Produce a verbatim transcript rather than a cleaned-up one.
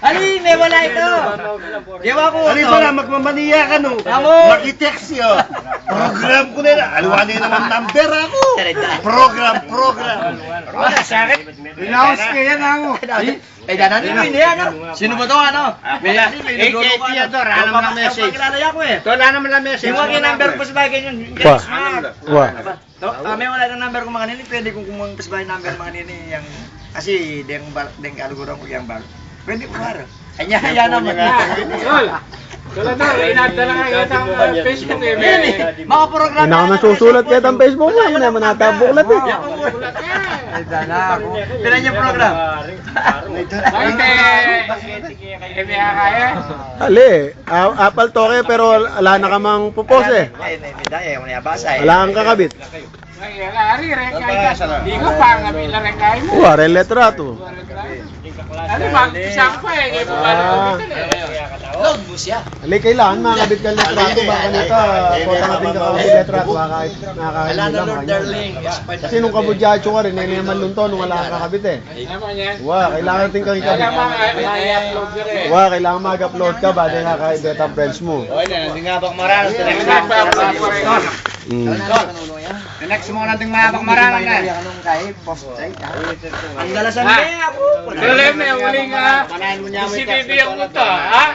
Ali, may wala ito. Dewa ko. Ali pala, magmamaniya ka, no? Amo. Makitext siya. Program ko na yun. Aliwa na yun naman number ako. Program, program. Wala, sakit. Hinaus ka yan, amo. Ay, dana ni Luis, ano? Sino ba to, ano? Ako na. May, may Eh, nagluluto ka, K T ano? Yan to, wala naman ang message. Pakilala ko, eh. To, wala naman ang message. Yung mga number ko sa bagay yun. Wa. Wa. To, ah, may wala ng number ko, mga nini, pwede kong kumuha ng pasbay number, mga nini, yang, kasi, deng bal-, deng kaluguran ko, yang bal-, pwede ko, pare. Kanya, kaya naman. Tol, tol, inadala nga kita ang, uh, Facebook, eh, may Yan, eh. Mga program Ina na ko nasusulat kaya ang Facebook mo, wala naman ata buklat, eh. Ay, dana ako. Pila niya program? Bakit, eh, eh, may akaya? Ali, a-, apal to ke, pero ala na ka mang pupos, eh. Ay, may, may daya, wala basa, eh. Ala kang kakabit. Ay, ala, ari, rekay ka. Di ko pa, nga may larekay mo. Wa, re letrato. Ano, mag-isa pa, eh, kaya bumalik Ah. ko dito, eh. Load mo siya. Ali, kailangan makakabit ka letrato, baka nito, kota natin kakabit letrato, baka, nakakain Ala na, lang, Lord, kanya. Darling. Kasi nung kabudya, tsura rin, eh, naman nung to, nung wala kakabit, eh. Tama niya. Wa, kailangan din kang Kaya ikabit. Mga, mga i-upload ka rin. Wa, kailangan mag-upload ka ba din nga kay Betang Friends mo. O, yan, hindi nga bang marano, Hindi direct nga na. Bang marano. Mm. Next mo natin mga bang marano na. Ang dalasan Ah. niya ako. Dali, may uli nga. Panayin mo niya Si ako, Bibi ang punta, ha?